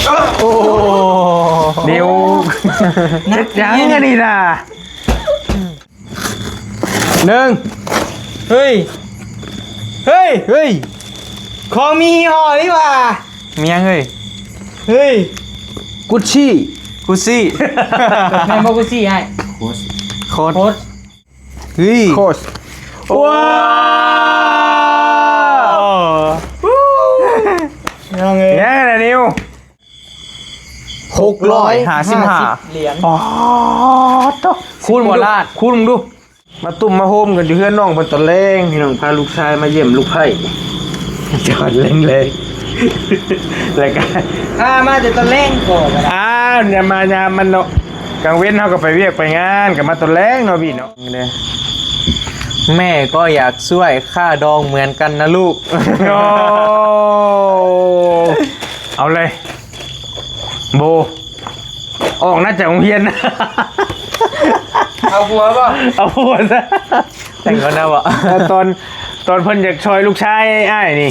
ໂອ້ ນິວ ເຮັດຫຍັງອັນນີ້ນະ? ໜຶ່ງ ເຮີ້ຍ ເຮີ້ຍ ເຮີ້ຍ ຂອງມີຍີ່ຫໍ້ນີ້ຫວ່າ. ມີຫຍັງເຮີ້ຍ? ເຮີ້ຍ ກຸດຊີ ກຸດຊີ ແມ່ນບໍ່ກຸດຊີອ້າຍ? ໂຄດ ໂຄດ ເຮີ້ຍ ໂຄດ ວ້າວ ຍັງເອີຍ ຍັງນະນິວ. ຫົກຮ້ອຍຫ້າສິບຫ້າ ຫ້າສິບຫຼຽນ ປາດໂທ້ ຄູນເບິ່ງດູ ຄູນເບິ່ງດູ. ມາຕຸ້ມມາໂຮມກັນຢູ່ເຮືອນນ້ອງເພິ່ນຕອນແລງ ພີ່ນ້ອງ ພາລູກຊາຍມາຢ້ຽມລູກໃພ້ ຕອນແລງໆ ແລ້ວກະ ພາມາແຕ່ຕອນແລງກໍ ອ້າວ ຍາມມາຍາມມັນເນາະ ກາງເວັນເຮົາກໍໄປວຽກໄປງານ ກໍມາຕອນແລງເນາະພີ່ເນາະ. ແມ່ກໍຢາກຊ່ວຍຄ່າດອງເໝືອນກັນນະລູກ. ໂອ້ ເອົາເລີຍ ໂບ ອອກນະຈາກໂຮງຮຽນ ເອົາຜົວບໍ່? ເອົາຜົວຊະ ແຕ່ງກ່ອນນະບໍ່? ຕອນ ຕອນເພິ່ນຢາກຊ່ອຍລູກຊາຍອ້າຍນີ້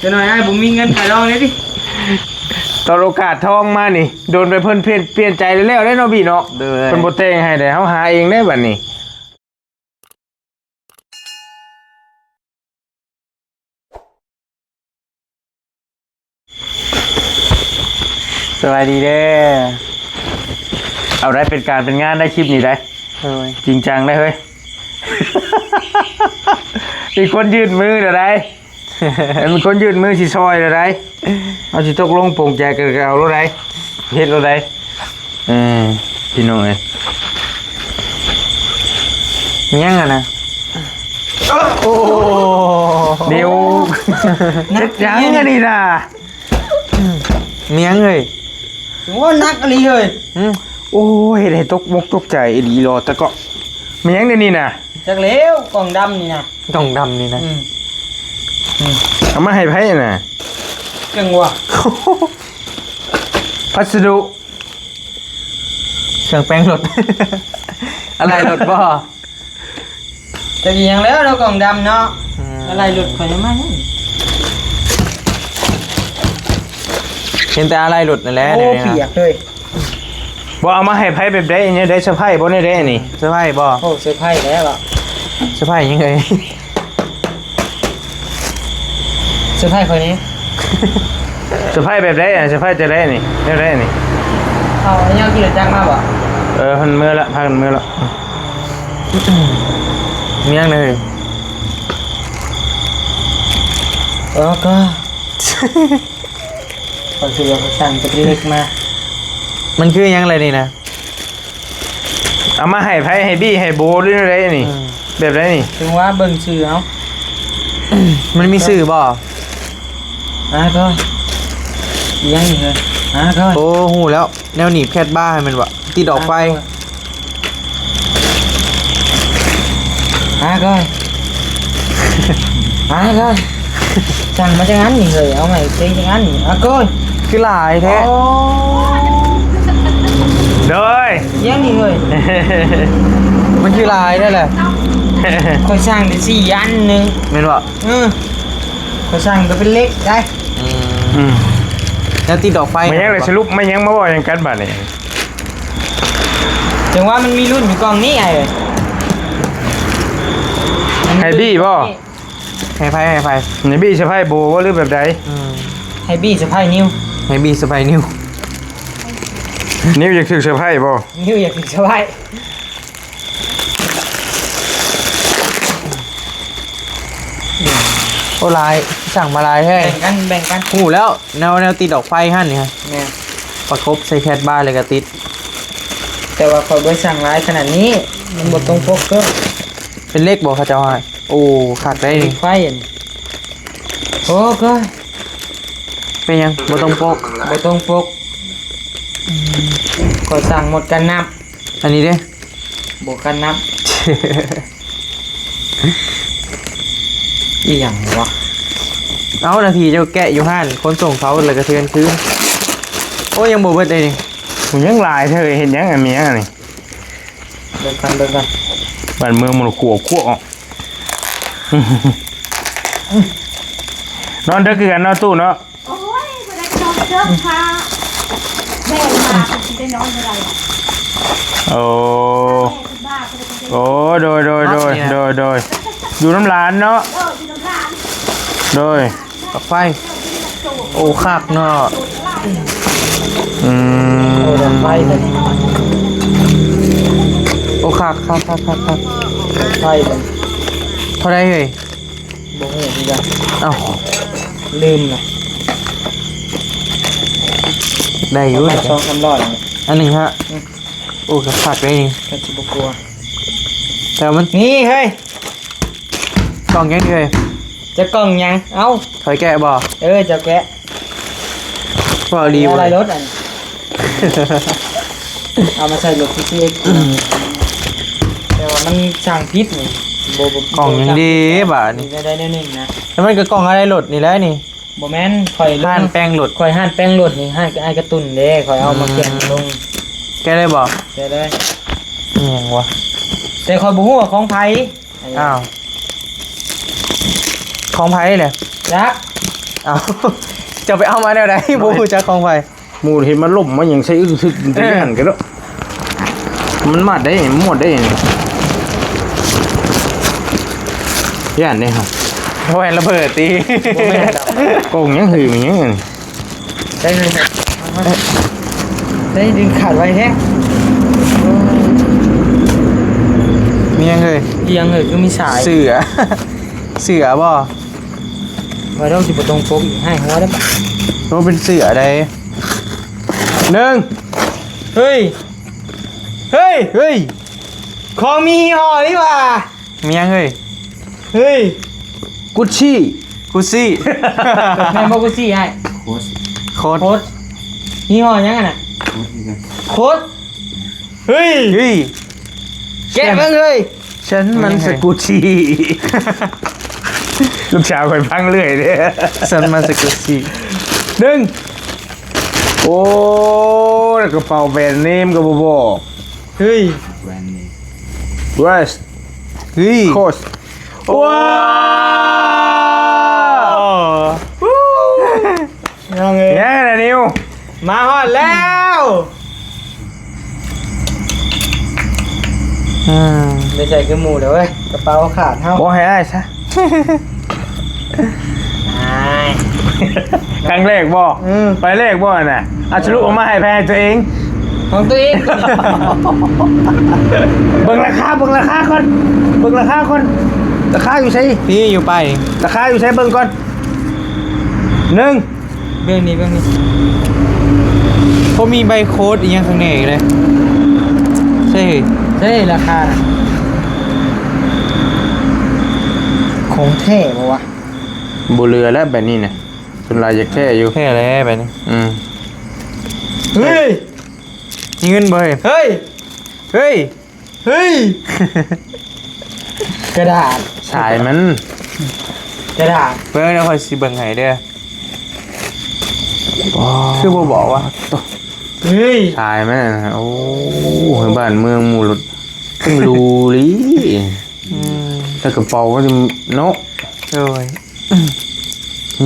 ຈັກໜ້ອຍອ້າຍບໍ່ມີເງິນຄ່າດອງເດ້ຕິ. ຕອນໂອກາດທອງມານີ້ ໂດນໄປເພິ່ນປ່ຽນ ປ່ຽນໃຈແລ້ວເດ້ເນາະພີ່ເນາະ. ໂດຍ ເພິ່ນບໍ່ແຕ່ງໃຫ້ເດ້ ເຮົາຫາເອງເດ້ບັດນີ້. ສະບາຍດີເດີ. ເອົາໄດ້ເປັນການເປັນງານໄດ້ຄລິບນີ້ໄດ້. ໂດຍ ຈິງຈັງໄດ້ເຮີ້ຍ. ມີຄົນຍື່ນມືແລ້ວໄດ໋ ມີຄົນຍື່ນມືຊິຊ່ອຍແລ້ວໄດ໋. ເຮົາຊິຕົກລົງປົງໃຈກັນກໍເອົາໂລດໄດ໋ ເຮັດໂລດໄດ໋. ເອີ ພີ່ນ້ອງເອີຍ ມີຫຍັງຫັ້ນນະ? ໂອ້ ນິວ ເຮັດຫຍັງອັນນີ້ນະ? ມີຫຍັງເອີຍ? ໂອ້ ໜັກອີ່ຫຼີເອີຍ. ອືມ ໂອ້ຍ ເຮັດໃຫ້ຕົກມົກຕົກໃຈອີ່ຫຼີຫຼໍ ແຕ່ກໍ ມີຫຍັງແນວນີ້ນະ? ຈັກແລ້ວ ກ່ອງດຳນີ້ນະ ກ່ອງດຳນີ້ນະ. ອືມ ອືມ ເອົາມາໃຫ້ໃຜນະ? ຈັງຫວະ ພັດສະດຸ ເຄື່ອງແປງລົດ ອາໄຫຼ່ລົດບໍ່? ຈັກອີ່ຫຍັງແລ້ວເນາະ ກ່ອງດຳເນາະ. ອືມ ອາໄຫຼ່ລົດຂ້ອຍຍັງມາຍັງ ເຫັນແຕ່ອາໄຫຼ່ລົດນັ້ນແຫຼະ. ໂອ້ ແນວນີ້ນະ ປຽກເລີຍ. ບໍ່ ເອົາມາໃຫ້ໃຜແບບໃດ ແນວໃດ ເຊີໄພບໍ່ ແນວໃດນີ້? ເຊີໄພບໍ່? ໂອ້ ເຊີໄພແລ້ວ ເຊີໄພຫຍັງເອີຍ? ເຊີໄພຂ້ອຍນີ້ ເຊີໄພແບບໃດ ເຊີໄພຈັ່ງໃດນີ້ ແນວໃດນີ້? ເອົາ ຍັງຂີ່ລົດຈັກມາບໍ່? ເອີ ເພິ່ນເມືອລະ ພາກັນເມືອລະ. ມີຫຍັງເລີຍ? ເອີ ກໍ ຂ້ອຍຊື້ເອົາສັ່ງຈາກເລັກມາ. ມັນຄືຫຍັງລະນີ້ນະ? ເອົາມາໃຫ້ໃຜ ໃຫ້ບີ້ ໃຫ້ໂບ ຫຼືແນວໃດນີ້? ອືມ ແບບໃດນີ້? ເຖິງວ່າເບິ່ງຊື່ເອົາ. ມັນມີຊື່ບໍ່? ອາ ກໍ ອີຫຍັງນີ້ເຮີ້ຍ? ອາ ກໍ ໂອ້ ຮູ້ແລ້ວ ແນວໜີບແຄດບາຫັ້ນແມ່ນບໍ່? ຕິດອອກໄຟ. ອາ ກໍ ອາ ກ້ອຍ ອາ ກ້ອຍ ສັ່ງມາຈັກອັນນີ້ເຮີ້ຍ? ເອົາໃໝ່ເຕັງຈັກອັນນີ້? ອາ ກ້ອຍ ຄືຫຼາຍແທ້? ໂອ້ ໂດຍ ຫຍັງນີ້ເຮີ້ຍ? ມັນຄືຫຼາຍແທ້ແຫຼະ. ຂ້ອຍສັ່ງໄດ້ສີ່ອັນໜຶ່ງ ແມ່ນບໍ່? ເອີ ຂ້ອຍສັ່ງໂຕເປັນເຫຼັກໄດ໋. ອືມ ອືມ ແລ້ວຕິດດອກໄຟ ມາຫຍັງລະ? ສະຫຼຸບມາຫຍັງ? ມາເວົ້າຫຍັງກັນບາດນີ້? ຈັ່ງວ່າມັນມີລຸ້ນຢູ່ກ່ອງນີ້ອ້າຍເອີຍ. ໃຫ້ບີ້ບໍ່? ໃຫ້ໃຜ? ໃຫ້ໃຜ? ໃຫ້ບີ້ສະພາຍໂບບໍ່ ຫຼືແບບໃດ? ອືມ ໃຫ້ບີ້ສະພາຍນິວ ໃຫ້ບີ້ສະພາຍນິວ. ນິວຢາກຖືກສະພາຍບໍ່? ນິວຢາກຖືກສະພາຍ. ໂອ້ ຫຼາຍ ສັ່ງມາຫຼາຍແທ້. ແບ່ງກັນ ແບ່ງກັນ. ຮູ້ແລ້ວ ແນວ ແນວຕິດດອກໄຟຫັ້ນນີ້. ແມ່ນ ປະກົບໃສ່ແຄດບາ ແລ້ວກໍຕິດ. ແຕ່ວ່າຂ້ອຍບໍ່ໄດ້ສັ່ງຫຼາຍຂະໜາດນີ້ ມັນບໍ່ຕົງປົກເດີ. ເປັນເຫຼັກບໍ່ເຂົາເຈົ້າໃຫ້? ໂອ້ ຄັກໄດ໋ນີ້ ເຫຼັກໄຟ. ໂອ້ ກໍ ເປັນຫຍັງ ບໍ່ຕົງປົກ? ບໍ່ຕົງປົກ. ອືມ ຂ້ອຍສັ່ງໝົດກັນນ້ຳ. ອັນນີ້ເດ້ ບໍ່ກັນນ້ຳ. ອີຫຍັງວະ? ເອົ້າ ນາທີເຈົ້າແກະຢູ່ຮ້ານຂົນສົ່ງເຂົາ ແລ້ວກະເທເງິນຄືນ. ໂອ້ຍ ຍັງບໍ່ເບິດເດ້ນີ້. ໂອ້ຍ ຍັງຫຼາຍແທ້ເອີຍ. ເຮັດຫຍັງອັນນີ້? ເບິ່ງກັນ ເບິ່ງກັນ. ບ້ານເມືອງມັນຂົວ ຂົວອອກ. ນອນເດິກຄືກັນເນາະ ຕູ້ເນາະ. ໂອ້ຍ ບໍ່ໄດ້ນອນ ເຈົ້າຄ່າແມ່ນມາ ເພິ່ນຊິໄດ້ນອນບໍ່ໄດ້ ໂອ້ ແມ່ຄືບ້າ ເພິ່ນຊິໄດ້ ໂອ້ ໂດຍ ໂດຍ ໂດຍ ເນາະ ໂດຍ ໂດຍ ຢູ່ນຳຫຼານເນາະ ເອີ ຢູ່ນຳຫຼານ ໂດຍ ດອກໄຟ ໂອ້ ຄັກເນາະ ອືມ ເອີ ດອກໄຟ ໂອ້ ຄັກ ຄັກ ຄັກ ຄັກ ດອກໄຟ ເທົ່າໃດເຮີ້ຍ? ບໍ່ຮູ້ຄືກັນ ເອົ້າ ລືມລະ ໄດ້ຢູ່ ປະມານສອງສາມຮ້ອຍ ອັນໜຶ່ງຮະ ອືມ ໂອ້ ກໍຄັກເດ້ນີ້ ກໍຊິບໍ່ກົວ ແຕ່ມັນ ນີ້ເຮີ້ຍ ກ່ອງຫຍັງເຮີ້ຍ? ຈະກ່ອງຫຍັງ? ເອົ້າ ຂ້ອຍແກະບໍ່? ເອີ ເຈົ້າແກະ ເວົ້າດີເວີຍ ເອົາມາໃສ່ລົດພີຊີເອັກ ອືມ ແຕ່ວ່າມັນສ້າງຜິດນີ້ ບໍ່ ບໍ່ ກ່ອງຫຍັງດີບາດນີ້ ໄດ້ແນວໜຶ່ງນະ ແລ້ວມັນກໍກ່ອງອາໄລລົດນີ້ແຫຼະນີ້ ບໍ່ແມ່ນ ຂ້ອຍລົງ ຮ້ານແປງລົດ ຂ້ອຍຮ້ານແປງລົດນີ້ ຮ້ານອ້າຍກະຕຸ່ນເດ້ ຂ້ອຍເອົາມາ ອືມ ແກະລົງ ແກະໄດ້ບໍ່? ແກະໄດ້ ອີຫຍັງວະ? ແຕ່ຂ້ອຍບໍ່ຮູ້ວ່າຂອງໃຜ ອ້າວ ຂອງໃຜແຫຼະ? ຈັກ ອ້າວ ເຈົ້າໄປເອົາມາແນວໃດ? ບໍ່ຮູ້ຈັກຂອງໃຜ ໝູ່ເຫັນມາລົ້ມມາຫຍັງໃສ່ອຶກຊຶກ ມັນຈະ ເອີ ຢ້ານກັນເນາະ ມັນມາດໄດ້ ມັນໝົດໄດ້ ຢ້ານເດ້ ບໍ່ແມ່ນລະເບີດຕິ ບໍ່ແມ່ນດອກ ກົງຫຍັງ ຫືມຫຍັງ ໄດ້ເລີຍ ໄດ້ດຶງຂາດໄວແທ້ ມີຫຍັງເອີຍ? ອີຫຍັງເອີຍ? ຄືມີສາຍ ເສືອ ເສືອບໍ່? ວ່າເຮົາຊິບໍ່ຕົງປົກອີກ ໃຫ້ຫົວເດີ້ ໂຕເປັນເສືອໃດ ໜຶ່ງ ເຮີ້ຍ ເຮີ້ຍ ເຮີ້ຍ ຂອງມີຍີ່ຫໍ້ນີ້ຫວ່າ ມີຫຍັງເຮີ້ຍ? ເຮີ້ຍ ກຸດຊີ ກຸດຊີ ແມ່ນບໍ່ກຸດຊີອ້າຍ? ໂຄດ ໂຄດ ໂຄດ ຍີ່ຫໍ້ຫຍັງຫັ້ນນະ? ໂຄດຄືກັນ ໂຄດ ເຮີ້ຍ ເຮີ້ຍ ແກະເບິ່ງເຮີ້ຍ ສັນມັນສະກຸດຊີ ລູກສາວຂ້ອຍຟັງເລື້ອຍເດ້ ສັນມັນສະກຸດຊີ ໜຶ່ງ ໂອ້ ແລ້ວກະເປົາແບຣນເນມກໍບໍ່ບອກ ເຮີ້ຍ ແບຣນເນມ ເຮີ້ຍ ໂຄດ ໂອ້ ວ້າວ ພີ່ນ້ອງເອີຍ ຍັງລະນິວ ມາຮອດແລ້ວ ອືມ ໄດ້ໃສ່ຄືໝູ່ແລ້ວເວີຍ ກະເປົາຂາດເຮົາ ບໍ່ໃຫ້ອ້າຍຊະ ອ້າຍ ຄັ້ງແລກບໍ່? ອືມ ໄປແລກບໍ່ຫັ້ນນະ? ອາ ສະຫຼຸບເອົາມາໃຫ້ໃຜ? ໃຫ້ຕົວເອງ ຂອງຕົວເອງ ເບິ່ງລາຄາ ເບິ່ງລາຄາກ່ອນ ເບິ່ງລາຄາກ່ອນ ລາຄາຢູ່ໃສ? ພີ້ ຢູ່ປາຍ ລາຄາຢູ່ໃສ? ເບິ່ງກ່ອນ ໜຶ່ງ ເບິ່ງນີ້ ເບິ່ງນີ້ ບໍ່ມີໃບໂຄດອີ່ຫຍັງຂ້າງໃນເລີຍ ໃຊ່ ໃຊ່ລາຄານະ ຂອງແທ້ບໍ່ວະ? ບໍ່ເຫຼືອແລ້ວແບບນີ້ນະ ສ່ວນຫຼາຍຢາກແທ້ຢູ່ ແທ້ແລ້ວແບບນີ້ ອືມ ເຮີ້ຍ ມີເງິນບໍ່ເຮີ້ຍ? ເຮີ້ຍ ເຮີ້ຍ ເຮີ້ຍ ກະດາດ ສາຍມັນ ກະດາດ ເບິ່ງ ດຽວຂ້ອຍຊິເບິ່ງໃຫ້ເດີ ວ້າວ ຄືບໍ່ບອກວ່າ ເຮີ້ຍ ສາຍມັນ ໂອ້ ບ້ານເມືອງໝູ່ລົດ ເພິ່ນຫຼູຫຼີ ອືມ ແຕ່ກະເປົາກໍເນາະ ໂດຍ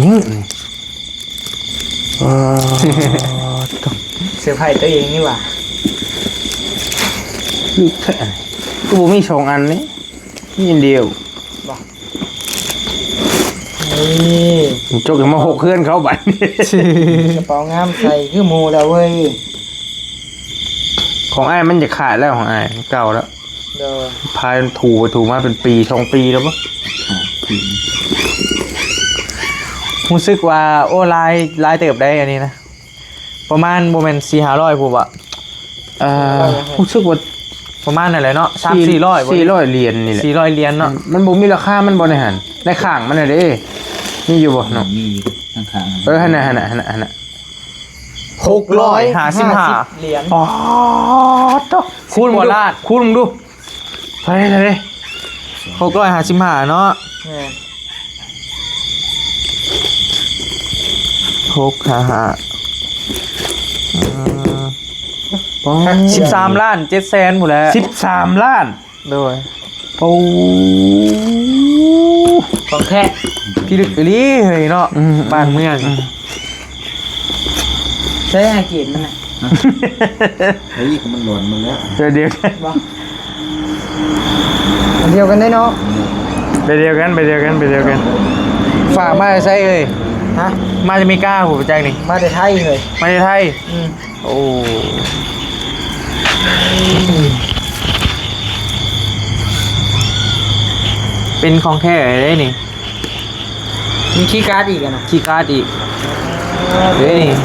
ນີ້ ເອີ ເຊີໄພຕົວເອງນີ້ຫວ່າ ຄືແທ້ ຄືບໍ່ມີສອງອັນນີ້ ມີອັນດຽວ ບໍ່ ນີ້ ຈົກມາຫົກເຮືອນເຂົາບັດນີ້ ກະເປົາງາມໃສ່ຄືໝູ່ແລ້ວເວີຍ ຂອງອ້າຍມັນຈະຂາດແລ້ວ ຂອງອ້າຍມັນເກົ່າແລ້ວ ໂດຍ ພາຍມັນຖູໄປຖູມາເປັນປີສອງປີແລ້ວບໍ່ ຮູ້ສຶກວ່າ ໂອ້ ຫຼາຍ ຫຼາຍເຕີບໄດ໋ອັນນີ້ນະ ປະມານບໍ່ແມ່ນສີ່ຫ້າຮ້ອຍພຸ້ນບໍ ເອີ ຮູ້ສຶກວ່າປະມານນັ້ນແຫຼະເນາະ ສາມສີ່ຮ້ອຍ ສີ່ຮ້ອຍຫຼຽນນີ້ແຫຼະ ສີ່ຮ້ອຍຫຼຽນເນາະ ມັນບໍ່ມີລາຄາມັນບໍ່ໃນຫັ້ນ ໃນຂ້າງມັນນະເດ້ ມີຢູ່ບໍ່ເນາະ ມີຢູ່ຂ້າງໆ ເອີ ຫັ້ນນະ ຫັ້ນນະ ຫັ້ນນະ ຫັ້ນນະ ຫົກຮ້ອຍຫ້າສິບຫ້າ ຫົກຮ້ອຍຫ້າສິບຫຼຽນ ປາດໂທ້ ຄູນເບິ່ງດູ ຄູນເບິ່ງດູ ເທົ່າໃດ ເທົ່າໃດ ຫົກຮ້ອຍຫ້າສິບຫ້າເນາະ ແມ່ນ ຫົກຫ້າຫ້າ ອືມ ປາດ ສິບສາມລ້ານເຈັດແສນພຸ້ນແຫຼະ ສິບສາມລ້ານ ໂດຍ ໂອ້ ຂອງແທ້ ພິລຶກອີ່ຫຼີເຮີ້ຍເນາະ ອືມ ບ້ານເມືອງ ອືມ ໂ ໄດ້ຫາເກດມັນນະ ໄອ້ນີ້ກໍມັນຫຼອນມັນແລ້ວ ເທື່ອດຽວກັນ ບໍ່ ອັນດຽວກັນເດ້ເນາະ ໃບດຽວກັນ ໃບດຽວກັນ ໃບດຽວກັນ ຝາກມາແຕ່ໃສເອີຍ? ຮະ? ມາແຕ່ເມກາພຸ້ນຈັກນີ້ ມາແຕ່ໄທເອີຍ ມາແຕ່ໄທ ອືມ ໂອ້ ເປັນຂອງແທ້ເດ້ນີ້ ມີຄີກາດອີກອະນະ ຄີກາດອີກ ເດ້ນີ້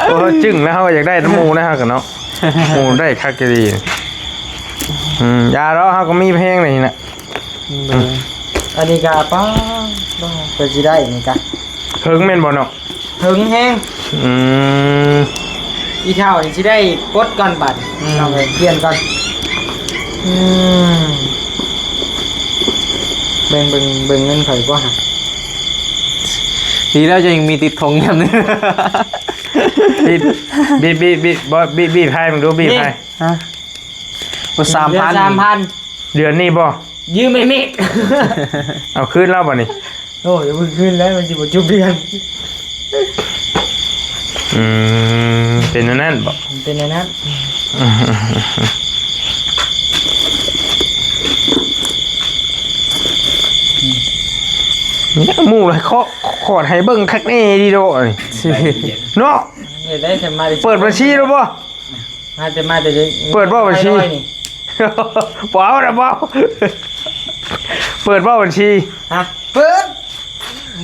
ໂອ້ ຈຶ່ງແລ້ວ ເຮົາກໍຢາກໄດ້ນຳໝູ່ນະ ເຮົາກໍເນາະ ໝູ່ໄດ້ຄັກອີ່ຫຼີ ອືມ ຢ່າດອກ ເຮົາກໍມີແພງນີ້ນະ ເບິ່ງ ອັນນີ້ກະປ້າ ເພິ່ນຊິໄດ້ນີ້ກະ ເຖິງແມ່ນບໍ່ເນາະ? ເຖິງແຮງ ອືມ ອີເຖົ້ານີ້ຊິໄດ້ປົດກ່ອນບາດ ອືມ ເອົາໄປປ່ຽນກ່ອນ ອືມ ເບິ່ງ ເບິ່ງ ເບິ່ງເງິນຂ້ອຍບໍ່ຫະ ດີແລ້ວຈະຍັງມີຕິດຖົງຍາມນີ້ ບີບ ບີບ ບີບ ບີບ ບໍ່ ບີບ ບີບໃຫ້ເບິ່ງດູ ບີບໃຫ້ ຮະ ບໍ່ ສາມພັນ ເດືອນສາມພັນ ເດືອນນີ້ບໍ່? ຢືມໄອ້ເມກ ເອົາຄືນລາວບາດນີ້ ໂອ້ ຢ່າເພິ່ງຄືນແລ້ວ ມັນຊິບໍ່ຈົບເດືອນ ອືມ ເປັນແນວນັ້ນບໍ? ມັນເປັນແນວນັ້ນ ໝູ່ລະ ຂໍ ຂໍໃຫ້ເບິ່ງຄັກແນ່ດີດອກ ເນາະ ເປີດບັນຊີແລ້ວບໍ່? ມາແຕ່ ມາແຕ່ ເປີດບໍ່ບັນຊີ? ບໍ່ເອົາລະ ບໍ່ເອົາ ເປີດບໍ່ບັນຊີ? ຮະ ເປີດ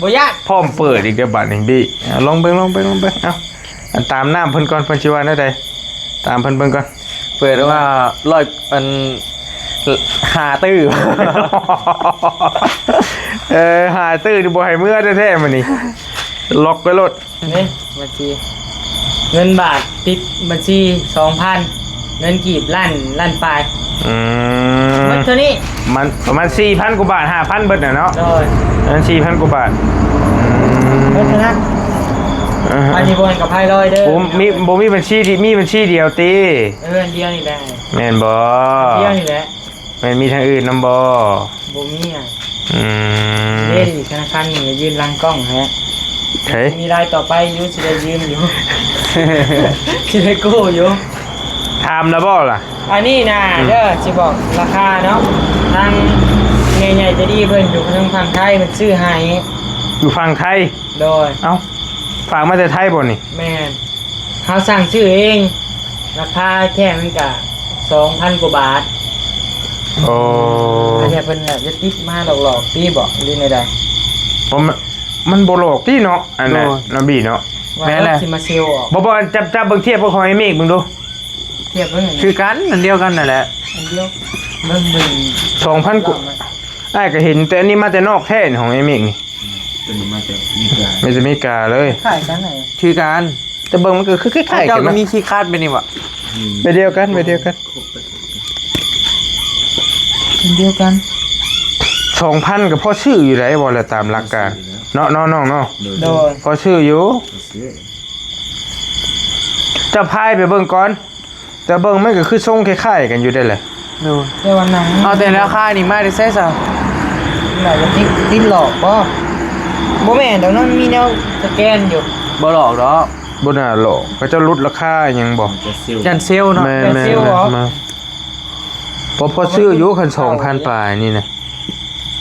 ບໍ່ຍາກ ພ້ອມເປີດອີກເດີ້ບາດນີ້ບີ ເອົາ ລອງເບິ່ງ ລອງເບິ່ງ ລອງເບິ່ງ ເອົາ ອັນ ຕາມນາມເພິ່ນກ່ອນ ເພິ່ນຊິວ່າແນວໃດ ຕາມເພິ່ນເບິ່ງກ່ອນ ເປີດວ່າ ຮ້ອຍ ອັນ ຫ້າຕື້ ເອີ ຫ້າຕື້ນີ້ບໍ່ໃຫ້ເມືອແທ້ໆ ມື້ນີ້ ລັອກໄວ້ໂລດ. ນີ້ບັນຊີ ເງິນບາດຕິດບັນຊີສອງພັນ ເງິນກີບລ້ານ ລ້ານປາຍ ອືມ ໝົດເທົ່ານີ້ ມັນປະມານສີ່ພັນກວ່າບາດ ຫ້າພັນເບິດນະເນາະ ໂດຍ ເງິນສີ່ພັນກວ່າບາດ ອືມ ເບິດເທົ່ານັ້ນ ອ່າຮະ ອັນນີ້ບໍ່ໃຫ້ກັບໃຜລອຍເດີ້ ບໍ່ມີ ບໍ່ມີບັນຊີທີ່ ມີບັນຊີດຽວຕິ ເອີ ອັນດຽວນີ້ແຫຼະ ແມ່ນບໍ່ ອັນດຽວນີ້ແຫຼະ ແມ່ນມີທາງອື່ນນຳບໍ່? ບໍ່ມີຫຍັງ ອືມ ເດ້ ທະນາຄານນີ້ຢືນຫຼັງກ້ອງແທ້ ເຮີ້ຍ ມີລາຍຕໍ່ໄປຢູ່ ຊິໄດ້ຢືມຢູ່ ຊິໄດ້ກູ້ຢູ່ ຖາມແລ້ວບໍ່ລະ? ອັນນີ້ນະ ອືມ ເດີ ຊິບອກລາຄາເນາະ ທາງແມ່ໃຫຍ່ໃຈດີເພິ່ນຢູ່ທາງຝັ່ງໄທ ເພິ່ນຊື້ໃຫ້ ຢູ່ຝັ່ງໄທ ໂດຍ ເອົ້າ ຝາກມາແຕ່ໄທບໍ່ນີ້? ແມ່ນ ເຮົາສັ່ງຊື້ເອງ ລາຄາແທ້ມັນກະສອງພັນກວ່າບາດ ໂອ້ ອັນນີ້ເພິ່ນອາດຈະຕິດມາຫຼອກໆຕິບໍ ຫຼືແນວໃດ? ບໍ່ ມັນ ມັນບໍ່ຫຼອກຕິເນາະ ອັນນັ້ນ ໂດຍ ນະບີເນາະ ວ່າ ແມ່ນແຫຼະ ຊິມາເຊວອອກ ບໍ່ ບໍ່ ຈັບ ຈັບເບິ່ງ ທຽບເບິ່ງຂອງໄອ້ເມກເບິ່ງດູ ທຽບເບິ່ງ ຄືກັນ ອັນດຽວກັນນັ້ນແຫຼະ ອັນດຽວ ເບິ່ງ ເບິ່ງ ສອງພັນກວ່າ ອ້າຍກໍເຫັນ ແຕ່ອັນນີ້ມາແຕ່ນອກແທ້ ຂອງໄອ້ເມກນີ້ ຕົວນີ້ມາຈາກອາເມລິກາ ມາຈາກອາເມລິກາເລີຍ ຄ້າຍກັນ ຄືກັນ ແຕ່ເບິ່ງມັນກໍຄືຄ້າຍໆ ເຈົ້າກໍມີຄີກາດແບບນີ້ບໍ່? ອືມ ແບບດຽວກັນ ແບບດຽວກັນ ອັນດຽວກັນ ສອງພັນກໍພໍຊື້ຢູ່ໄດ໋ ບໍ່ລະຕາມຫຼັກການ ພໍຊື້ຢູ່ແລ້ວ ເນາະ ເນາະ ນ້ອງເນາະ ໂດຍ ໂດຍ ພໍຊື້ຢູ່ ພໍຊື້ ເຈົ້າພາໄປເບິ່ງກ່ອນ ແຕ່ເບິ່ງມັນກໍຄືຊົງຄ້າຍໆກັນຢູ່ເດ້ແຫຼະ ໂດຍ ແຕ່ວ່າໜັງ ເອົາແຕ່ແນວຄ້າຍນີ້ມາແຕ່ໃສຊະ? ໜ້າຈະຕິດ ຕິດຫຼອກບໍ່? ບໍ່ແມ່ນດອກເນາະ ມີແນວສະແກນຢູ່ ບໍ່ຫຼອກດອກ ບໍ່ໜ້າຫຼອກ ເຂົາເຈົ້າຫຼຸດລາຄາຫຍັງບໍ່? ຢ້ານເຊວເນາະ ແມ່ນໆ ຢ້ານເຊວເນາະ ພໍ ພໍຊື້ຢູ່ ຄັນສອງພັນປາຍນີ້ນະ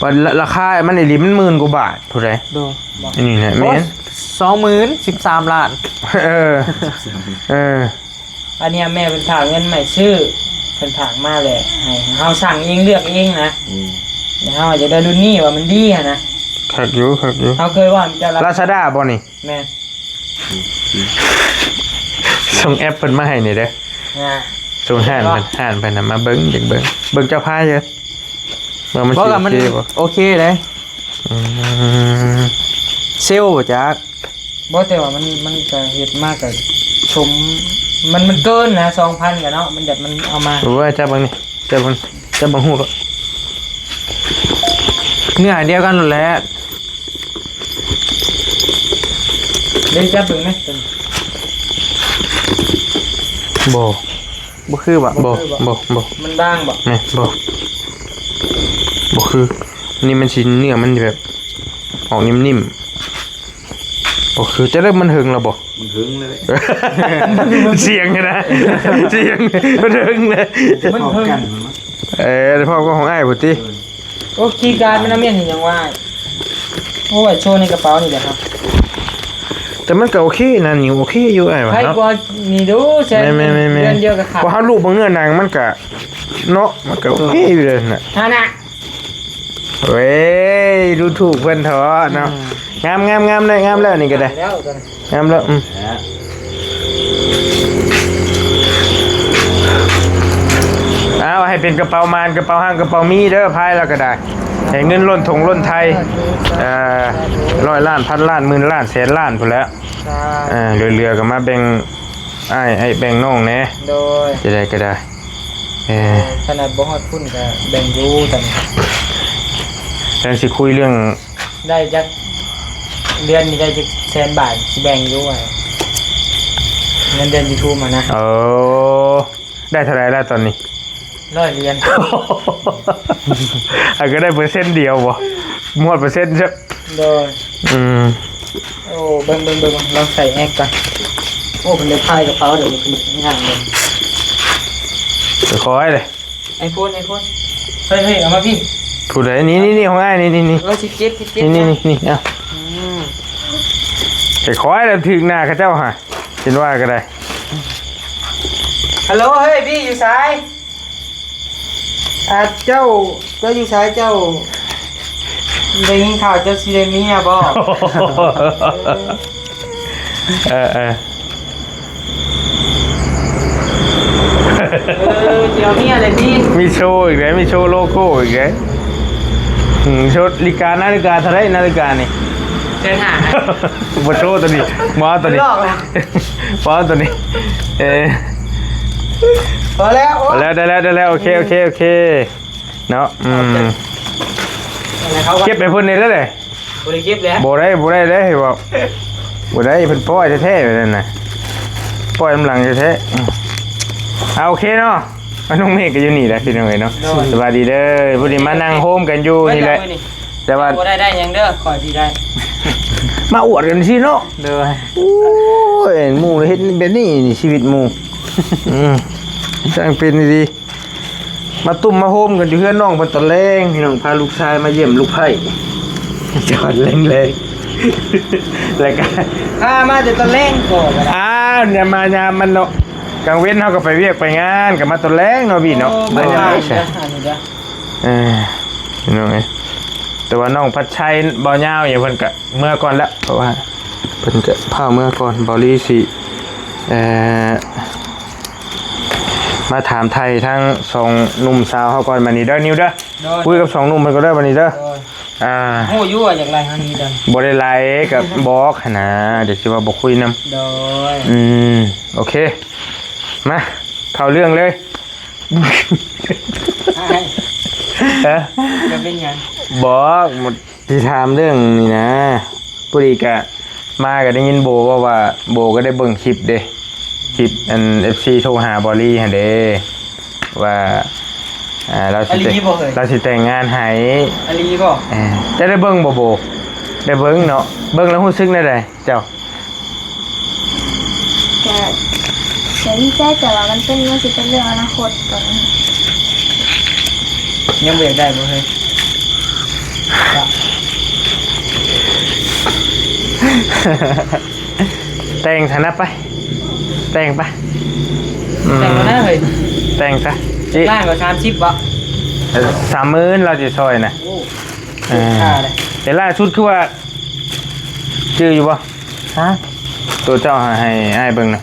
ບັດລາຄາມັນອີ່ຫຼີມັນໝື່ນກວ່າບາດພຸ້ນໃດ ໂດຍ ອັນນີ້ນະ ແມ່ນ ໂອ້ຍ ສອງໝື່ນ ສິບສາມລ້ານ ເອີ ເອີ ອັນນີ້ແມ່ເພິ່ນຝາກເງິນມາໃຫ້ຊື້ ເພິ່ນຝາກມາແຫຼະ ໃຫ້ເຮົາສັ່ງເອງເລືອກເອງນະ ອືມ ແລ້ວເຮົາຢາກໄດ້ລຸ້ນນີ້ວ່າມັນດີຫັ້ນນະ ຄັກຢູ່ ຄັກຢູ່ ເຮົາເຄີຍວ່າຈະ ລາຊາດ້າບໍ່ນີ້? ແມ່ນ ສົ່ງແອັບເພິ່ນມາໃຫ້ນີ້ເດີ ອ່າ ສົ່ງຮ້ານເພິ່ນ ຮ້ານເພິ່ນນະ ມາເບິ່ງ ຢາກເບິ່ງ ເບິ່ງເຈົ້າພາຍເດີ ວ່າມັນຊິໂອເຄບໍ່ ໂອເຄເດ້ ອືມ ເຊວບໍ່ຈັກ ບໍ່ ແຕ່ວ່າມັນ ມັນກະເຮັດມາກະຊົມ ມັນ ມັນເກີນນະ ສອງພັນກະເນາະ ມັນຢາກ ມັນເອົາມາ ໂອ້ຍ ຈັບເບິ່ງນີ້ ຈັບເບິ່ງ ຈັບເບິ່ງຮູບ ເນື້ອດຽວກັນໂລດແຫຼະ ເດ້ ຈັບເບິ່ງແມະ ບໍ່ ບໍ່ຄືວະ ບໍ່ ບໍ່ ບໍ່ ມັນບາງບໍ່ ແມ່ນ ບໍ່ ບໍ່ຄື ນີ້ມັນຊິ ເນື້ອມັນຊິແບບອອກນິ້ມໆ ບໍ່ຄື. ຈະໄດ້ ມັນເຫິງແລ້ວບໍ່? ມັນເຫິງແລ້ວແຫຼະ ສຽງນະ ສຽງ ມັນເຫິງນະ ມັນເຫິງ ເອີ ໄດ້ພ້ອມກັບຂອງອ້າຍພຸ້ນຕິ. ໂອ້ ຄີກາດມັນເອົາມຽນເຮັດຫຍັງວະອ້າຍ? ໂອ້ ໄວ້ໂຊໃນກະເປົານີ້ແຫຼະຄັບ. ແຕ່ມັນກໍໂອເຄນະ ນີ້ໂອເຄຢູ່ອ້າຍວ່າ ໃຜກວ່ານີ້ດູ ແຊນ ແມ່ນໆໆໆ ເດືອນດຽວກໍຂາດ. ເພາະເຮົາລູບເບິ່ງເນື້ອໜັງມັນກະເນາະ ມັນກະໂອເຄຢູ່ເດ້ນະ ຫັ້ນນະ. ເວີຍ ດູຖືກເພິ່ນເທາະເນາະ. ອືມ ງາມໆໆ ໄດ້ງາມແລ້ວນີ້ກໍໄດ້ ງາມແລ້ວ ອືມ ເອົາໃຫ້ເປັນກະເປົາມານ ກະເປົາຮັ່ງ ກະເປົາມີເດີ ພາຍແລ້ວກໍໄດ້ ໃຫ້ເງິນລົ້ນຖົງລົ້ນໄທ ເອີ ຮ້ອຍລ້ານ ພັນລ້ານ ໝື່ນລ້ານ ແສນລ້ານພຸ້ນແຫຼະ. ສາທຸ ເອີ ເຫຼືອໆກໍມາແບ່ງ ອ້າຍ ອ້າຍແບ່ງນ້ອງແດ່. ໂດຍ ຈະໄດ້ກໍໄດ້ ເອີ ຂະໜາດບໍ່ຮອດພຸ້ນກໍແບ່ງຢູ່ ຕອນນີ້ ກຳລັງຊິຄຸຍເລື່ອງ ໄດ້ຈັກເດືອນນີ້ ໄດ້ຈັກແສນບາດ ຊິແບ່ງຢູ່ ເງິນເດືອນຢູທູບຫັ້ນນະ. ເອີ ໄດ້ເທົ່າໃດລະຕອນນີ້? ຮ້ອຍຫຼຽນ ອາ ກໍໄດ້ເປີເຊັນດຽວບໍ່? ໝົດເປີເຊັນຊະ. ໂດຍ ອືມ ໂອ້ ເບິ່ງໆໆ ລອງໃສ່ແອັກກ່ອນ. ໂອ້ ເພິ່ນໄດ້ພາຍກະເປົາເດ້ ເພິ່ນຍ່າງເດ້ ຄ່ອຍເດ້. ໄອໂຟນ ໄອໂຟນ ເຮີ້ຍໆ ເອົາມາພີ້. ຜູ້ໃດ? ນີ້ໆໆ ຂອງອ້າຍ ນີ້ໆໆ ເອີ ສິບເຈັດ ສິບເຈັດ ນີ້ໆໆ ເອົາ. ອືມ ຄ່ອຍໆ ແລ້ວຖືກໜ້າເຂົາເຈົ້າຫາ ເຫັນວ່າກໍໄດ້. ຮັລໂຫຼ ເຮີ້ຍ ພີ້ຢູ່ໃສ? ອາ ເຈົ້າ ເຈົ້າຢູ່ໃສ? ເຈົ້າ ໄດ້ຍິນຂ່າວເຈົ້າຊິໄດ້ເມຍບໍ່? ເອີໆ ເອີ ຊິເອົາເມຍແລ້ວຕິ? ມີໂຊອີກແລ້ວ ມີໂຊໂລໂກ້ອີກແລ້ວ. ອືມ ໂຊ ລິກາ ນາລິກາເທົ່າໃດ? ນາລິການີ້ ແສນຫ້າ ບໍ່ໂຊໂຕນີ້ ບໍ່ເອົາໂຕນີ້ ບໍ່ເອົາໂຕນີ້. ເອີ ພໍແລ້ວ ພໍແລ້ວ ໄດ້ແລ້ວ ໄດ້ແລ້ວ. ໂອເຄ ໂອເຄ ໂອເຄ ເນາະ. ອືມ ເກັບໃຫ້ເພິ່ນນີ້ເລີຍ. ບໍ່ໄດ້ເກັບແລ້ວ ບໍ່ໄດ້ ບໍ່ໄດ້ເດ້ ເວົ້າບໍ່ໄດ້. ເພິ່ນປ່ອຍແທ້ໆ ແບບນັ້ນນະ ປ່ອຍນຳຫຼັງແທ້ໆ. ອືມ ເອົາ ໂອເຄເນາະ. ນ້ອງເມກກໍຢູ່ນີ້ແຫຼະ ພີ່ນ້ອງເອີຍເນາະ. ໂດຍ ສະບາຍດີເດີ. ພໍດີມານັ່ງໂຮມກັນຢູ່ນີ້ແຫຼະ ແຕ່ວ່າບໍ່ໄດ້ໄດ້ຫຍັງເດີ ຂ້ອຍຊິໄດ້ ມາອວດກັນຊີ້ເນາະ. ໂດຍ ໂອ້ຍ ໝູ່ເຮັດແບບນີ້ ນີ້ຊີວິດໝູ່. ອືມ ຊ່າງເປັນດີ. ມາຕຸ້ມມາໂຮມກັນຢູ່ເຮືອນນ້ອງເພິ່ນຕອນແລງ ພີ່ນ້ອງ ພາລູກຊາຍມາຢ້ຽມລູກໃພ້ ຈອດແລງໆ ແລ້ວກໍ ພາມາແຕ່ຕອນແລງກໍ ອ້າວ ຍາມມາຍາມມັນເນາະ. ກາງເວັນເຮົາກໍໄປວຽກໄປງານ ກໍມາຕອນແລງເນາະ ບີເນາະ. ໂອ້ ມາຍາມ ເອີ ພີ່ນ້ອງເອີຍ ແຕ່ວ່ານ້ອງພັດໄຊ ເບົາຍາວຫຍັງ ເພິ່ນກໍເມືອກ່ອນແລ້ວ ເພາະວ່າເພິ່ນກໍພາເມືອກ່ອນ. ເບົາລີຊິ ເອີ ມາຖາມໄຖ່ທັງສອງໜຸ່ມສາວເຮົາກ່ອນບາດນີ້ເດີ ນິວເດີ. ໂດຍ ຄຸຍກັບສອງໜຸ່ມເພິ່ນກໍໄດ້ບາດນີ້ເດີ. ໂດຍ ອ່າ ຮູ້ຢູ່ວ່າຢາກໄລ່ເຮົານີ້ເດີ. ບໍ່ໄດ້ໄລ່ ກໍບອກຫັ້ນນະ ດຽວຊິວ່າບໍ່ຄຸຍນຳ. ໂດຍ ອືມ ໂອເຄ ມາເຂົ້າເລື່ອງເລີຍ. ອ້າຍ ຮະ? ຈະເປັນຫຍັງ? ບໍ່ ຊິຖາມເລື່ອງນີ້ນະ ພໍດີກະມາກະໄດ້ຍິນໂບເວົ້າວ່າ ໂບກໍໄດ້ເບິ່ງຄລິບເດ້ ຄລິບອັນ ເອັຟຊີ ໂທຫາບໍລີຫັ້ນເດ້ ວ່າ ອ່າ ລາວຊິແຕ່ງ ລາວຊິແຕ່ງງານໃຫ້. ອີ່ຫຼີບໍ່? ເອີ ເຈົ້າໄດ້ເບິ່ງບໍ່ໂບ? ໄດ້ເບິ່ງເນາະ. ເບິ່ງແລ້ວຮູ້ສຶກແນວໃດເຈົ້າ? ກະ ກະດີໃຈ ແຕ່ວ່າມັນເປັນ ມັນຊິເປັນເລື່ອງອະນາຄົດຕອນນີ້ ຍັງບໍ່ຢາກໄດ້ບໍ່ເຮີ້ຍ? ແຕ່ງຊະນະໄປ ແຕ່ງໄປ. ອືມ ແຕ່ງແລ້ວນະເຮີ້ຍ ແຕ່ງຊະ. ລ້ານກວ່າສາມສິບບໍ່? ເອີ ສາມໝື່ນລາວຊິຊ່ອຍນະ. ໂອ້ ເອີ ເປັນຄ່າເດ້. ແຕ່ລ່າສຸດຄືວ່າ ຈື່ຢູ່ບໍ່? ຮະ? ໂຕເຈົ້າໃຫ້ອ້າຍເບິ່ງນະ.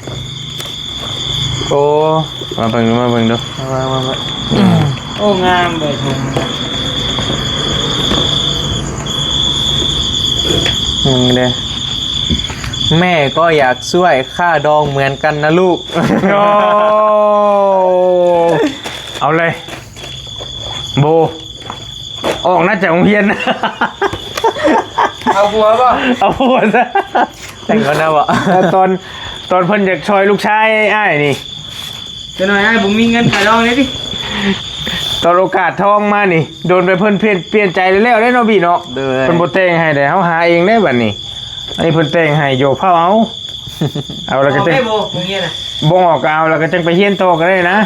ໂອ້ ມາເບິ່ງດູ ມາເບິ່ງດູ ມາ ມາ ມາ ອືມ ໂອ້ ງາມເວີຍ ອືມ ເດ້ ແມ່ກໍຢາກຊ່ວຍຄ່າດອງເໝືອນກັນນະລູກ. ໂອ້ ເອົາເລີຍ ໂບ ອອກນະຈາກໂຮງຮຽນ. ເອົາຜົວບໍ່? ເອົາຜົວຊະ. ແຕ່ງກ່ອນນະບໍ່? ຕອນ ຕອນເພິ່ນຢາກຊ່ອຍລູກຊາຍອ້າຍນີ້ ຈັກໜ້ອຍອ້າຍບໍ່ມີເງິນຄ່າດອງເດ້ຕິ. ຕອນໂອກາດທອງມານີ້ ໂດນໄປເພິ່ນປ່ຽນ ປ່ຽນໃຈແລ້ວເດ້ເນາະ ບີເນາະ. ໂດຍ ເພິ່ນບໍ່ແຕ່ງໃຫ້ເດ້ ເຮົາຫາເອງເດ້ບັດນີ້. ອັນນີ້ເພິ່ນແຕ່ງໃຫ້ ໂຍເພົາເອົາ ເອົາແລ້ວກໍຈັ່ງ ອອກໄດ້ບໍ່ ໂຮງຮຽນນະ? ບໍ່ອອກກໍເອົາ ແລ້ວກໍຈັ່ງໄປຮຽນຕໍ່ກໍໄດ້ນະ.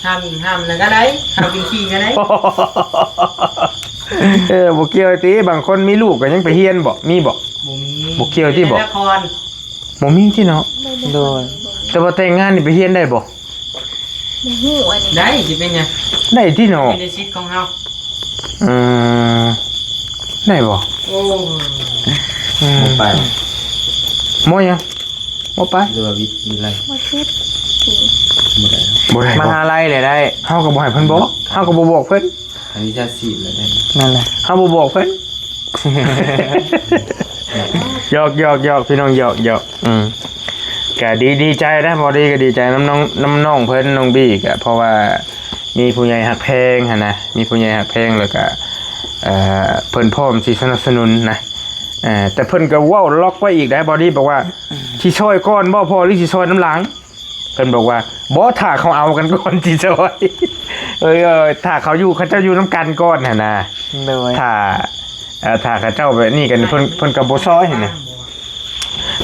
ຫ້າມອີກ ຫ້າມນັ້ນກໍໄດ້ ຫ້າມກິນຂີ້ກໍໄດ້. ເອີ ບໍ່ກ່ຽວຕິ ບາງຄົນມີລູກກໍຍັງໄປຮຽນບໍ່ ມີບໍ່? ບໍ່ມີ. ບໍ່ກ່ຽວຕິບໍ່? ບໍ່ມີຕິເນາະ. ໂດຍ ແຕ່ວ່າແຕ່ງງານນີ້ໄປຮຽນໄດ້ບໍ່? ບໍ່ຮູ້ອັນນີ້ ໄດ້ ຊິເປັນຫຍັງ? ໄດ້ຕິເນາະ ຢູ່ໃນສິດຂອງເຮົາ. ເອີ ໄດ້ບໍ່? ໂອ້ ອືມ ບໍ່ໄປ ບໍ່ຫຍັງ ບໍ່ໄປ ຫຼືວ່າວິທະຍາໄລ ມ.ເຈັດ ບໍ່ໄດ້ ບໍ່ໄດ້ ມະຫາໄລແຫຼະໄດ້. ເຮົາກໍບໍ່ໃຫ້ເພິ່ນບອກ ເຮົາກໍບໍ່ບອກເພິ່ນ ອັນວິຊາຊີບແຫຼະໄດ້. ນັ້ນແຫຼະ ເຮົາບໍ່ບອກເພິ່ນ. ຫຍອກໆໆ ພີ່ນ້ອງ ຫຍອກໆ. ອືມ ກະດີ ດີໃຈນະ ພໍດີກະດີໃຈນຳນ້ອງ ນຳນ້ອງເພິ່ນ ນ້ອງບີກະ ເພາະວ່າມີຜູ້ໃຫຍ່ຮັກແພງຫັ້ນນະ ມີຜູ້ໃຫຍ່ຮັກແພງ ແລ້ວກະ ເອີ ເພິ່ນພ້ອມຊິສະໜັບສະໜູນນະ. ເອີ ແຕ່ເພິ່ນກະເວົ້າລັອກໄວ້ອີກໄດ໋ ພໍດີບອກວ່າ ຊິຊ່ອຍກ່ອນບໍ່ພໍ່ ຫຼືຊິຊ່ອຍນຳຫຼັງ? ເພິ່ນບອກວ່າ ບໍ່ ຖ້າເຂົາເອົາກັນກ່ອນຊິຊ່ອຍ. ເອີ ຖ້າເຂົາຢູ່ ເຂົາເຈົ້າຢູ່ນຳກັນກ່ອນຫັ້ນນະ. ໂດຍ ຖ້າ ເອີ ຖ້າເຂົາເຈົ້າແບບນີ້ກັນ ເພິ່ນ ເພິ່ນກໍບໍ່ຊ່ອຍຫັ້ນນະ.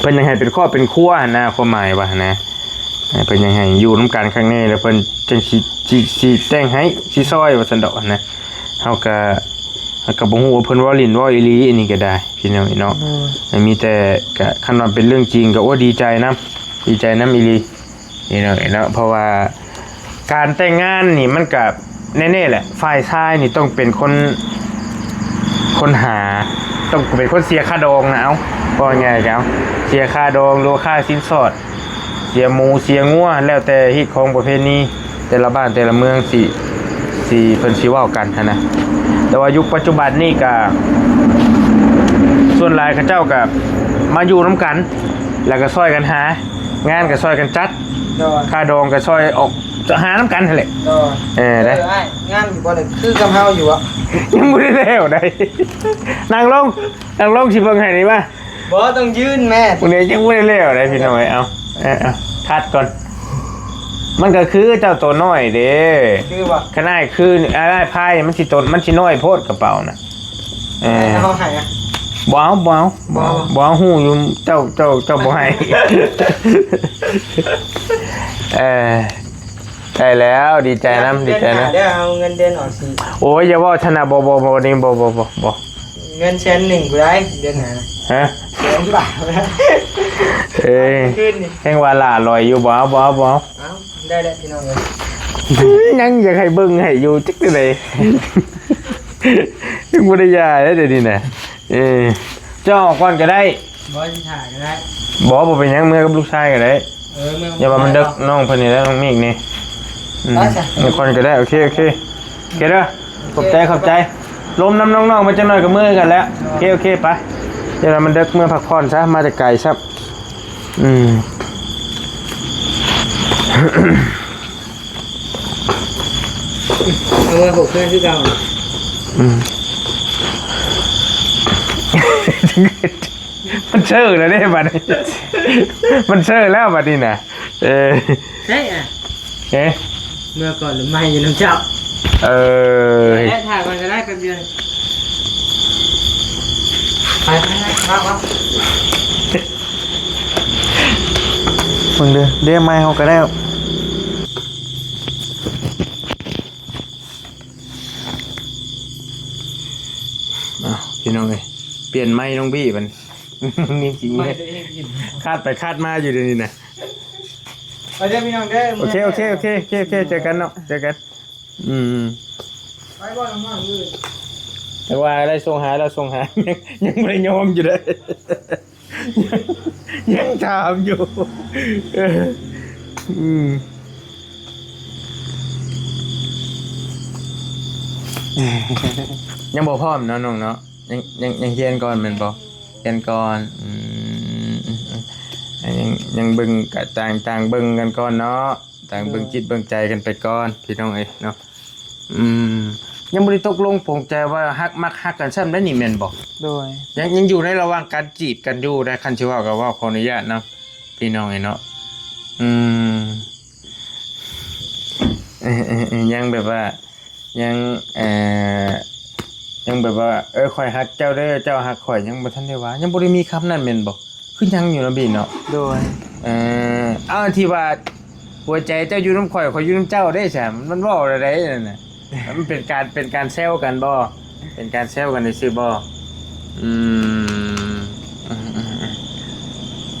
ເພິ່ນຢາກໃຫ້ເປັນຄອບເປັນຄົວຫັ້ນນະ ຄວາມໝາຍວ່າຫັ້ນນະ. ເອີ ເພິ່ນຢາກໃຫ້ຢູ່ນຳກັນຄັກແນ່ ແລ້ວເພິ່ນຈັ່ງຊິ ຊິ ຊິແຕ່ງໃຫ້ ຊິຊ່ອຍວ່າຊັ້ນດອກຫັ້ນນະ. ເຮົາກໍ ເຮົາກໍບໍ່ຮູ້ວ່າເພິ່ນເວົ້າຫຼິ້ນເວົ້າອີ່ຫຼີ ອັນນີ້ກໍໄດ້ ພີ່ນ້ອງເນາະ. ໂດຍ ມີແຕ່ ກໍຄັນວ່າເປັນເລື່ອງຈິງກໍ ໂອ້ ດີໃຈນຳ ດີໃຈນຳອີ່ຫຼີ ພີ່ນ້ອງເນາະ. ເພາະວ່າການແຕ່ງງານນີ້ມັນກະແນ່ໆແຫຼະ ຝ່າຍຊາຍນີ້ຕ້ອງເປັນຄົນ ຄົນຫາ ຕ້ອງເປັນຄົນເສຍຄ່າດອງນະ. ເອົາ ເວົ້າງ່າຍໆ ເອົາ ເສຍຄ່າດອງ ຫຼືວ່າຄ່າສິນສອດ ເສຍໝູເສຍງົວ ແລ້ວແຕ່ຮີດຄອງປະເພນີ ແຕ່ລະບ້ານແຕ່ລະເມືອງຊິ ຊິ ເພິ່ນຊິເວົ້າກັນຫັ້ນນະ. ແຕ່ວ່າຍຸກປັດຈຸບັນນີ້ກະ ສ່ວນຫຼາຍເຂົາເຈົ້າກະມາຢູ່ນຳກັນ ແລ້ວກະຊ່ອຍກັນຫາ ງານກະຊ່ອຍກັນຈັດ. ໂດຍ ຄ່າດອງກະຊ່ອຍອອກ ຫານຳກັນຫັ້ນແຫຼະ. ໂດຍ ເອີ ໄດ້ ເອີ ອ້າຍ ງານຢູ່ບໍ່ໄດ້ ຄືກັບເຮົາຢູ່ບໍ່? ຍັງບໍ່ໄດ້ແລ້ວໃດ໋. ນັ່ງລົງ ນັ່ງລົງ ຊິເບິ່ງໃຫ້ນີ້ມາ. ບໍ່ ຕ້ອງຢືນແມ່. ຜູ້ໃດຍັງບໍ່ໄດ້ແລ້ວໃດ໋ ພີ່ນ້ອງເອີຍ. ເອົາ ເອົາ ເອົາ ຄັດກ່ອນ. ມັນກໍຄືເຈົ້າໂຕນ້ອຍເດ້. ຄືບໍ່? ຄັນອ້າຍຄື ອ້າຍພາຍມັນຊິໂຕ ມັນຊິນ້ອຍໂພດກະເປົານະ. ເອີ ເອົາໃຫ້ອະ. ບໍ່ເອົາ ບໍ່ເອົາ ບໍ່ເອົາ ບໍ່ເອົາ ຮູ້ຢູ່ ເຈົ້າ ເຈົ້າ ເຈົ້າບໍ່ໃຫ້. ເອີ ໄດ້ແລ້ວ ດີໃຈນຳ ດີໃຈນຳ. ເດືອນໜ້າເດີ ເອົາເງິນເດືອນອອກຊິ. ໂອ້ຍ ຢ່າເວົ້າຊັ້ນນະ ບໍ່ ບໍ່ ບໍ່ ນີ້ ບໍ່ ບໍ່ ບໍ່ ບໍ່. ເງິນແສນໜຶ່ງພຸ້ນໃດ ເດືອນໜ້ານະ. ຮະ? ແສນບາດ. ເອີຍ ຄືນນີ້ ແຮ່ງວ່າຫຼ້າຫຼອຍຢູ່. ບໍ່ເອົາ ບໍ່ເອົາ ບໍ່ເອົາ. ເອົ້າ ໄດ້ແລ້ວພີ່ນ້ອງເອີຍ. ຍັງຢາກໃຫ້ເບິ່ງໃຫ້ຢູ່ ຈັກຈັ່ງໃດ. ຍັງບໍ່ໄດ້ຢາເດ້ດຽວນີ້ນະ. ເອີ ເຈົ້າອອກກ່ອນກໍໄດ້. ບໍ່ ຊິຖ້າກໍໄດ້. ບໍ່ ບໍ່ເປັນຫຍັງ ເມືອກັບລູກຊາຍກໍໄດ້. ເອີ ເມືອ ຢ່າວ່າມັນເດິກ ນ້ອງເພິ່ນນີ້ແຫຼະ ນ້ອງມີກນີ້. ອືມ ໄປຊະ ອອກກ່ອນກໍໄດ້. ໂອເຄ ໂອເຄ ໂອເຄເດີ. ຂອບໃຈ ຂອບໃຈ. ລົມນຳນ້ອງໆ ມາຈັກໜ້ອຍກໍເມືອຄືກັນແຫຼະ. ໂອເຄ ໂອເຄ ໄປ. ຢ່າວ່າມັນເດິກ ເມືອພັກຜ່ອນຊະ ມາແຕ່ໄກຊ້ຳ. ອືມ ເອົາໄວ້ຫົກເພື່ອນຄືເກົ່າ. ອືມ ມັນເຊີແລ້ວເດ້ບັດນີ້ ມັນເຊີແລ້ວບັດນີ້ນະ. ເອີ ໃຊ່ອະ. ເອີ ເມື່ອກ່ອນໄມ້ຢູ່ນຳເຈົ້າ. ເອີ ແລະ ຖ້າກ່ອນກໍໄດ້ແປັບດຽວ. ໄປ ໄປ ໄປ ໄປ. ເບິ່ງເດີ ເດ້ ໄມ້ເຮົາກໍໄດ້. ອ້າວ ພີ່ນ້ອງເອີຍ ປ່ຽນໄມ້ນ້ອງບີ້ບັດນີ້. ນີ້ຊິ ໄມ້ຕົວເອງ ຄາດໄປຄາດມາຢູ່ດຽວນີ້ນະ. ໄປເດີພີ່ນ້ອງເດີ. ໂອເຄ ໂອເຄ ໂອເຄ ໂອເຄ ໂອເຄ ເຈີກັນເນາະ ເຈີກັນ. ອືມ ໄປບໍ່ລະ ມາເອີຍ. ແຕ່ວ່າໄດ້ສົ່ງຫາ ແລ້ວສົ່ງຫາ ຍັງ ຍັງບໍ່ໄດ້ຍອມຢູ່ເດ້ ຍັງຖາມຢູ່. ເອີ ອືມ ຍັງບໍ່ພ້ອມເນາະນ້ອງເນາະ. ຍັງ ຍັງ ຍັງຮຽນກ່ອນແມ່ນບໍ່? ຮຽນກ່ອນ. ອືມ ອືມ ອືມ ຍັງ ຍັງເບິ່ງກະຕ່າງ ຕ່າງເບິ່ງກັນກ່ອນເນາະ ຕ່າງເບິ່ງ ໂດຍ ຈິດເບິ່ງໃຈກັນໄປກ່ອນ ພີ່ນ້ອງເອີຍເນາະ. ອືມ ຍັງບໍ່ໄດ້ຕົກລົງປົງໃຈວ່າຮັກມັກຮັກກັນຊ້ຳໄດ໋ນີ້ແມ່ນບໍ່? ໂດຍ ຍັງ ຍັງຢູ່ໃນລະຫວ່າງການຈີບກັນຢູ່ນະ ຄັນຊິເວົ້າກໍເວົ້າ ຂໍອະນຸຍາດນຳ ພີ່ນ້ອງເອີຍເນາະ. ອືມ ເອີ ເອີ ເອີ ຍັງແບບວ່າ ຍັງ ເອີ ຍັງແບບວ່າ ເອີ ຂ້ອຍຮັກເຈົ້າເດີ ເຈົ້າຮັກຂ້ອຍ ຍັງບໍ່ທັນໄດ້ວ່າ ຍັງບໍ່ໄດ້ມີຄຳນັ້ນແມ່ນບໍ່? ຄືຍັງຢູ່ເນາະ ບີເນາະ. ໂດຍ ເອີ ເອົາ ທີ່ວ່າຫົວໃຈເຈົ້າຢູ່ນຳຂ້ອຍ ຂ້ອຍຢູ່ນຳເຈົ້າເດ້ ຊັ້ນມັນເວົ້າແນວໃດນັ້ນນະ? ມັນເປັນການ ເປັນການແຊວກັນບໍ່? ເປັນການແຊວກັນຊື່ໆບໍ່? ອືມ ອືມ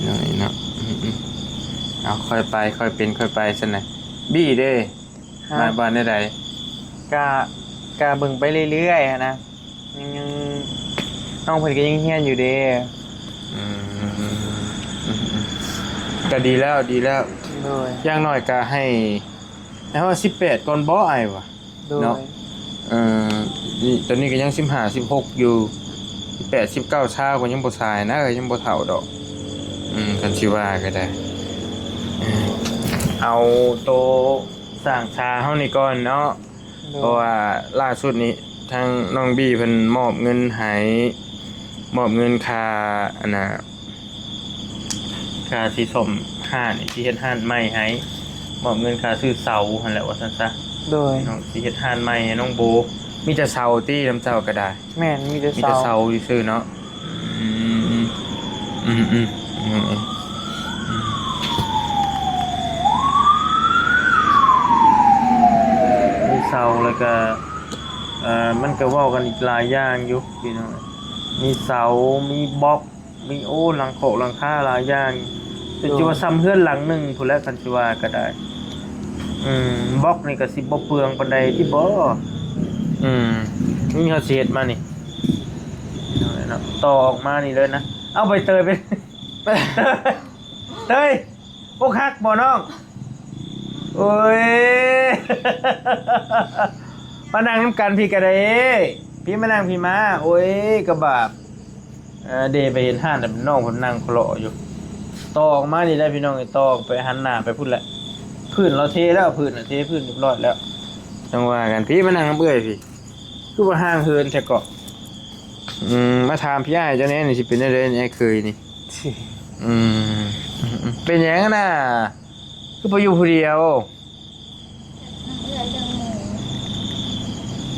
ໆໆ ເນາະ ເນາະ ອືມໆ ເອົາ ຄ່ອຍໄປ ຄ່ອຍເປັນ ຄ່ອຍໄປຊັ້ນນະ. ບີເດ້ ຮະ? ໝາຍວ່າແນວໃດ? ກະ ກະເບິ່ງໄປເລື້ອຍໆ ຫັ້ນນະ ຍັງ ຍັງ ນ້ອງເພິ່ນກໍຍັງຮຽນຢູ່ເດ້. ອືມ ອືມໆ ກໍດີແລ້ວ ດີແລ້ວ. ໂດຍ ຢ່າງໜ້ອຍກໍໃຫ້ ໃຫ້ຮອດສິບແປດກ່ອນບໍ ອ້າຍວ່າ. ໂດຍ ເນາະ ເອີ ນີ້ ຕອນນີ້ກໍຍັງສິບຫ້າ ສິບຫົກຢູ່ ສິບແປດ ສິບເກົ້າ ຊາວ ກໍຍັງບໍ່ສາຍນະ ຍັງບໍ່ເຖົ້າດອກ. ອືມ ຄັນຊິວ່າກໍໄດ້ ເອີ ເອົາໂຕສ້າງຊາເຮົານີ້ກ່ອນເນາະ. ໂດຍ ເພາະວ່າລ່າສຸດນີ້ທາງນ້ອງບີເພິ່ນມອບເງິນໃຫ້ ມອບເງິນຄ່າ ອັນນ່າ ຄ່າຊິສ້ອມຮ້ານ ຊິເຮັດຮ້ານໃໝ່ໃຫ້ ມອບເງິນຄ່າຊື້ເສົາຫັ້ນແຫຼະ ວ່າຊັ້ນຊະ. ໂດຍ ນ້ອງຊິເຮັດຮ້ານໃໝ່ໃຫ້ນ້ອງໂບ. ມີແຕ່ເສົາຕິ ນຳເຈົ້າກໍໄດ້? ແມ່ນ ມີແຕ່ ມີແຕ່ເສົາ ເສົາຊື່ໆເນາະ. ອືມ ອືມໆ ອືມ ອືມ ອືມ ອືມ ມີເສົາ ແລ້ວກໍ ເອີ ມັນກໍເວົ້າກັນອີກຫຼາຍຢ່າງຢູ່ພີ່ນ້ອງ. ມີເສົາ ມີບລັອກ ມີ ໂອ້ ຫຼັງຄອກຫຼັງຄາຫຼາຍຢ່າງ ເປັນ ໂດຍ ຈະວ່າຊ່ຳເຮືອນຫຼັງໜຶ່ງພຸ້ນແຫຼະ ຄັນຊິວ່າກໍໄດ້. ອືມ ບລັອກນີ້ກໍຊິບໍ່ເປືອງປານໃດຕິບໍ? ອືມ ນີ້ເຮົາຊິເຮັດມານີ້ ເນາະ ຕໍ່ອອກມານີ້ເລີຍນະ. ເອົາ ໃບເຕີຍໄປ ເຕີຍ ອົກຫັກບໍ່ນ້ອງ? ໂອ້ຍ ມານັ່ງນຳກັນພີ້ກໍໄດ້ ພີ້ມານັ່ງພີ້ມາ. ໂອ້ຍ ກະບາບ ເອີ ເດ ໄປເຫັນຮ້ານແລ້ວ ນ້ອງເພິ່ນນັ່ງຄະເລາະຢູ່. ຕໍ່ອອກມານີ້ແຫຼະພີ່ນ້ອງເອີຍ ຕໍ່ອອກໄປ ຫັນໜ້າໄປພຸ້ນແຫຼະ. ພື້ນລາວເທແລ້ວ ພື້ນນະ ເທພື້ນຮຽບຮ້ອຍແລ້ວ. ຈັ່ງວ່າກັນ ພີ້ມານັ່ງນຳເອື້ອຍພີ້ ຄືວ່າຫ່າງເຫີນແທ້ເກາະ. ອືມ ມາຖາມພີ່ອ້າຍເຈົ້າແດ່ນີ້ ຊິເປັນແນວໃດ ອ້າຍເຂີຍນີ້? ອືມ ເປັນຫຍັງນະ ຄືບໍ່ຢູ່ຜູ້ດຽວ?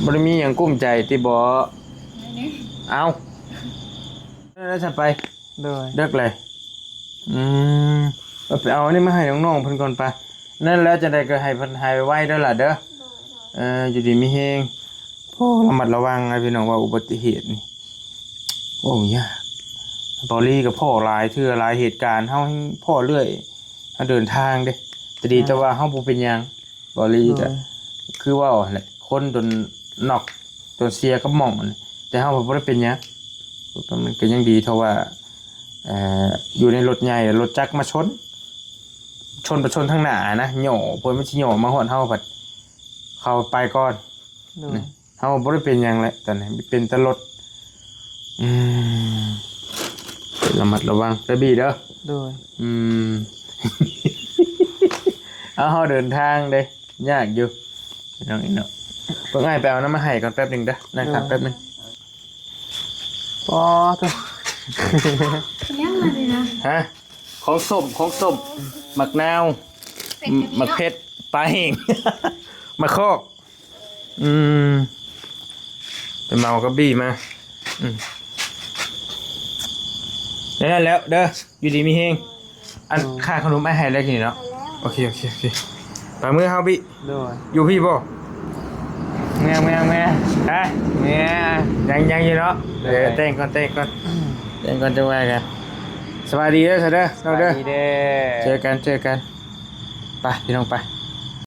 ບໍ່ໄດ້ມີຫຍັງກຸ້ມໃຈຕິບໍ? ເອົ້າ ແລ້ວຊັ້ນໄປ ໂດຍ ເດິກເລີຍ. ອືມ ເອົາ ໄປເອົາອັນນີ້ມາໃຫ້ນ້ອງໆເພິ່ນກ່ອນໄປ. ນັ້ນແລ້ວຈັ່ງໃດກໍໃຫ້ເພິ່ນຫາຍໄວໆເດີຫຼະເດີ. ເອີ ຢູ່ດີມີແຮງ. ໂອ້ ລະມັດລະວັງນະພີ່ນ້ອງ ວ່າອຸບັດຕິເຫດນີ້ ໂອ້ ຍາກ. ຕອນນີ້ກໍພໍ້ຫຼາຍເທື່ອ ຫຼາຍເຫດການ ເຮົາແຮ່ງພໍ້ເລື້ອຍ. ເຮົາເດີນທາງເດ້ ແຕ່ດີ ແຕ່ວ່າເຮົາບໍ່ເປັນຫຍັງ. ບໍລິ ໂດຍ ກໍຄືເວົ້າຫັ້ນແຫຼະ ຄົນຈົນນັອກ ຈົນເສຍກັບໝ້ອງ ແຕ່ເຮົາບໍ່ໄດ້ເປັນຫຍັງ. ມັນກໍຍັງດີເທົ່າວ່າ ເອີ ຢູ່ໃນລົດໃຫຍ່ ລົດຈັກມາຊົນ ຊົນໄປຊົນທາງໜ້ານະ ຫຍໍ້ ເພື່ອມັນຊິຫຍໍ້ມາຮອດເຮົາ ພັດເຂົາໄປກ່ອນ. ໂດຍ ເຮົາບໍ່ໄດ້ເປັນຫຍັງແຫຼະ ຕອນນີ້ເປັນແຕ່ລົດ. ອືມ ລະມັດລະວັງເດີບີເດີ. ໂດຍ ອືມ ເອົາ ເຮົາເດີນທາງເດ້ ຍາກຢູ່ພີ່ນ້ອງເນາະ. ເບິ່ງອ້າຍໄປເອົານ້ຳມາໃຫ້ກ່ອນແປັບໜຶ່ງເດີ ນັ່ງຖ້າແປັບໜຶ່ງ. ອໍ ໂທ້ ຍັງອັນນີ້ນະ ຮະ? ຂອງສົ້ມ ຂອງສົ້ມ ໝາກນາວ ໝາກເຜັດ ປາແຫ້ງ ໝາກຄອກ. ອືມ ໄປເມົາກັບບີມາ. ອືມ ແນວນັ້ນແຫຼະເດີ ຢູ່ດີມີແຮງ. ອັນ ໂດຍ ຄ່າຂະໜົມອ້າຍໃຫ້ແລ້ວນີ້ເນາະ. ໂອເຄ ໂອເຄ ໂອເຄ ໄປເມືອເຮົາບີ. ໂດຍ ຢູ່ພີ້ບໍ່? ເມືອ ເມືອ ເມືອ ຮະ? ເມືອ ຍັງ ຍັງຢູ່ເນາະ. ໂດຍ ເອີ ແຕ່ງກ່ອນ ແຕ່ງກ່ອນ ແຕ່ງກ່ອນ ຈັ່ງວ່າກັນ. ສະບາຍດີເດີ ຊະເດີ ນ້ອງເດີ ສະບາຍດີເດີ ເຈີກັນ ເຈີກັນ. ໄປ ພີ່ນ້ອງ ໄປ.